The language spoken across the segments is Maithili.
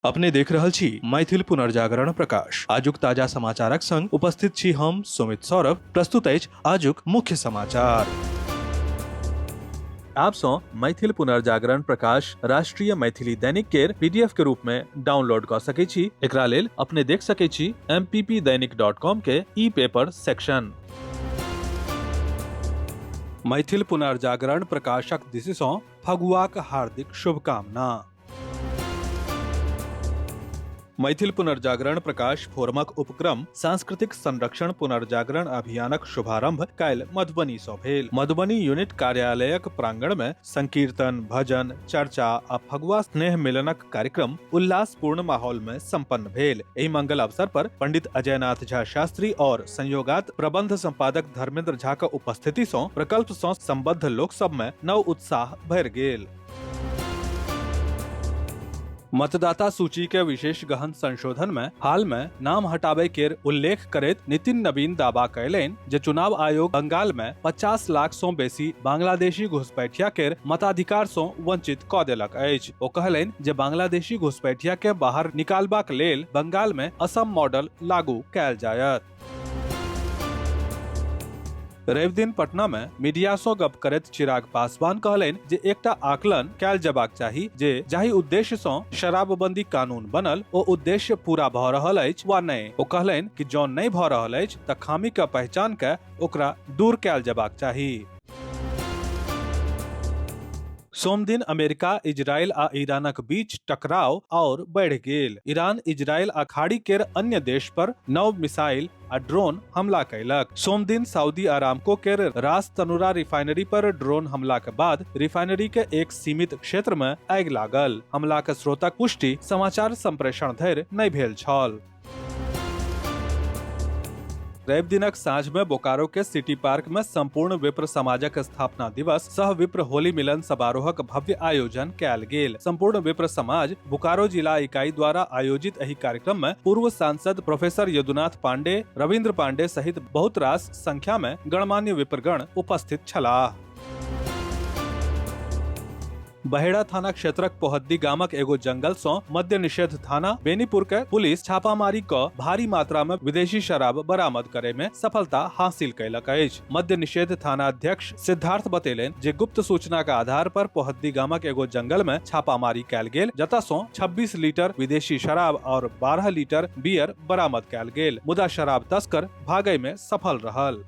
अपने देख रहल छी मैथिल पुनर्जागरण प्रकाश। आजुक ताजा समाचारक संग उपस्थित छी हम सुमित सौरभ। प्रस्तुत अछि आजुक मुख्य समाचार। आप सँ मैथिल पुनर्जागरण प्रकाश राष्ट्रीय मैथिली दैनिक केर पीडीएफ के रूप में डाउनलोड कऽ सकै छी। एकरा लेल अपने देख सकै छी mppdainik.com के ई पेपर सेक्शन। मैथिल पुनर्जागरण प्रकाशक दिशि सँ फगुआक हार्दिक शुभकामना। मैथिल पुनर्जागरण प्रकाश फोरमक उपक्रम सांस्कृतिक संरक्षण पुनर्जागरण अभियानक शुभारंभ काल्हि मधुबनी सँ भेल। मधुबनी यूनिट कार्यालयक प्रांगण में संकीर्तन, भजन, चर्चा आ फगुआ स्नेह मिलनक कार्यक्रम उल्लासपूर्ण माहौल में संपन्न भेल। एहि मंगल अवसर पर पंडित अजयनाथ झा शास्त्री और संयोगात प्रबंध संपादक धर्मेंद्र झा के उपस्थिति सँ प्रकल्प सँ संबद्ध लोक सब में नव उत्साह भरि गेल। मतदाता सूची के विशेष गहन संशोधन में हाल में नाम हटाबे के उल्लेख करैत नितिन नवीन दावा कयलनि जे चुनाव आयोग बंगाल में 50 लाख सं बेसी बांग्लादेशी घुसपैठिया के मताधिकार सं वंचित क देलक अछि। ओ कहलनि जे बांग्लादेशी घुसपैठिया के बाहर निकालबाक लेल बंगाल में असम मॉडल लागू कयल जायत। रवि दिन पटना में मीडिया सं गप करैत चिराग पासवान कहलनि जे एकटा आकलन कयल जबाक चाही जे जाहि उद्देश्य सं शराबबंदी कानून बनल ओ उद्देश्य पूरा भ रहल अछि वा नहि। ओ कहलनि कि जौं नहि भ रहल अछि त खामी के पहचान के ओकरा दूर कयल जबाक चाही। सोमदिन अमेरिका, इजरायल आ ईरानक बीच टकराव आओर बढ़ि गेल। ईरान इजरायल आ खाड़ी केर अन्य देश पर नव मिसाइल आ ड्रोन हमला कयलक। सोमदिन सऊदी अरामको केर रास तनुरा रिफाइनरी पर ड्रोन हमला के बाद रिफाइनरी के एक सीमित क्षेत्र में आगि लागल। हमला के स्रोतक पुष्टि समाचार संप्रेषण धरि नहि भेल छल। रवि दिनक साँझ में बोकारो के सिटी पार्क में संपूर्ण विप्र समाजक स्थापना दिवस सह विप्र होली मिलन समारोहक भव्य आयोजन कयल गेल। संपूर्ण विप्र समाज बोकारो जिला इकाई द्वारा आयोजित एहि कार्यक्रम में पूर्व सांसद प्रोफेसर यदुनाथ पांडे, रविंद्र पांडे सहित बहुत रास संख्या में गणमान्य विप्रगण उपस्थित छलाह। बहेड़ा थाना क्षेत्रक पोहद्दी गामक एगो जंगल सं मद्य निषेध थाना बेनीपुर के पुलिस छापामारी क भारी मात्रा में विदेशी शराब बरामद करे में सफलता हासिल कयलक अछि। मद्य निषेध थाना अध्यक्ष सिद्धार्थ बतेलनि जे गुप्त सूचना के आधार पर पोहद्दी गामक एगो जंगल में छापामारी कयल गेल, जतऽ सं 26 लीटर विदेशी शराब और 12 लीटर बियर बरामद कयल गेल, मुदा शराब तस्कर भागय में सफल रहल।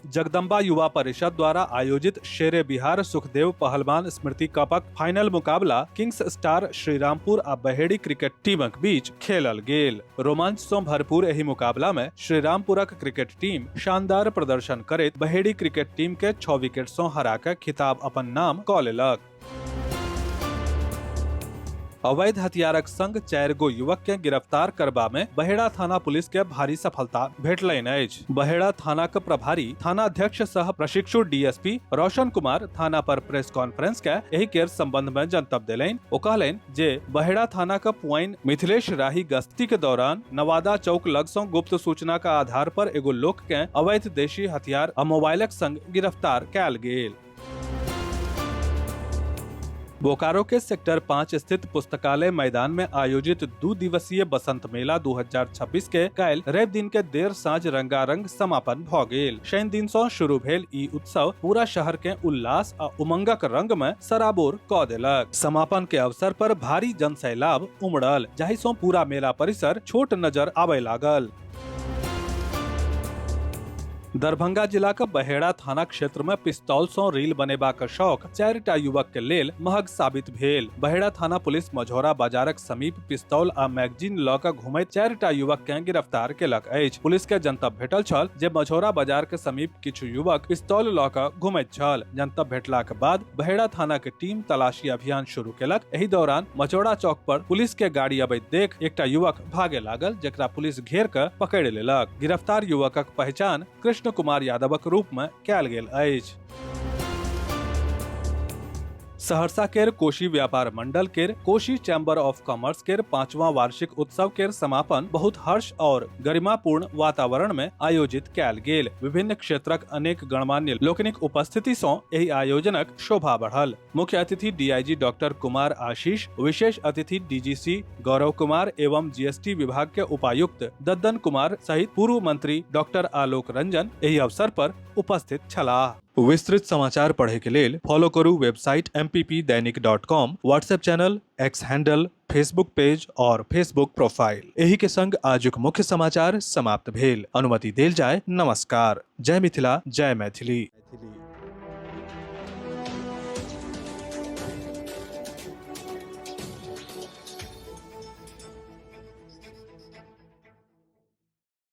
जगदम्बा युवा परिषद द्वारा आयोजित शेरे बिहार सुखदेव पहलवान स्मृति कपक फाइनल मुकाबला किंग्स स्टार श्रीरामपुर आ बहेड़ी क्रिकेट टीमक बीच खेलल गेल। रोमांच सं भरपूर एहि मुकाबला में श्रीरामपुरक क्रिकेट टीम शानदार प्रदर्शन करैत बहेड़ी क्रिकेट टीम के 6 विकेट सं हरा के खिताब अपन नाम क लेलक। अवैध हथियारक संग 4 गो युवक के गिरफ्तार करबा में बहेड़ा थाना पुलिस के भारी सफलता भेटलनि अछि। बहेड़ा थाना के प्रभारी थानाध्यक्ष सह प्रशिक्षु डीएसपी रोशन कुमार थाना पर प्रेस कॉन्फ्रेंस के एहि केर संबंध में जनतब देलनि। ओ कहलनि जे बहेड़ा थाना के पुआइन मिथिलेश राही गश्ती के दौरान नवादा चौक लग सं गुप्त सूचना के आधार पर एगो लोक के अवैध देशी हथियार आ मोबाइलक संग गिरफ्तार कयल गेल। बोकारो के सेक्टर 5 स्थित पुस्तकालय मैदान में आयोजित 2 दिवसीय बसंत मेला 2026 के काल्हि रवि दिन के देर साँझ रंगारंग समापन भ गेल। शनि दिन सँ शुरू भेल ई उत्सव पूरा शहर के उल्लास आ उमंगक रंग में सराबोर क देलक। समापन के अवसर पर भारी जनसैलाब उमड़ल, जाहि सँ पूरा मेला परिसर छोट नजर आबय लागल। दरभंगा जिला के बहेड़ा थाना क्षेत्र में पिस्तौल सं रील बनेबाक शौक 4टा युवक के लेल महग साबित भेल। बहेड़ा थाना पुलिस मझौरा बाजारक समीप पिस्तौल आ मैगजीन ल के घुमैत 4टा युवक के गिरफ्तार केलक अछि। पुलिस के जनतब भेटल छल जे मझौरा बाजार के समीप किछु युवक पिस्तौल ल के घुमैत छल। जनतब भेटलाक बाद बहेड़ा थाना के टीम तलाशी अभियान शुरू केलक। एहि दौरान मझौरा चौक पर पुलिस के गाड़ी अबैत देख एकटा युवक भागे लागल, जेकरा पुलिस घेर के पकड़ लेलक। गिरफ्तार युवकक पहचान कृष्ण कुमार यादवक रूप में कयल गेल अछि। सहरसा केर कोशी व्यापार मंडल केर कोशी चैम्बर ऑफ कॉमर्स केर पांचवा वार्षिक उत्सव केर समापन बहुत हर्ष और गरिमापूर्ण वातावरण में आयोजित कयल गेल। विभिन्न क्षेत्रक अनेक गणमान्य लोकनिक उपस्थिति सँ एहि आयोजनक शोभा बढ़ल। मुख्य अतिथि डीआईजी डॉक्टर कुमार आशीष, विशेष अतिथि डीजीसी गौरव कुमार एवं जीएसटी विभाग के उपायुक्त दद्दन कुमार सहित पूर्व मंत्री डॉक्टर आलोक रंजन एहि अवसर पर उपस्थित छलाह। विस्तृत समाचार पढ़े के लेल फॉलो करू website mppdainik.com, WhatsApp channel, X handle, Facebook page और फेसबुक प्रोफाइल। एही के संग आजुक मुख्य समाचार समाप्त भेल। अनुमति देल जाय। नमस्कार। जय मिथिला, जय मैथिली।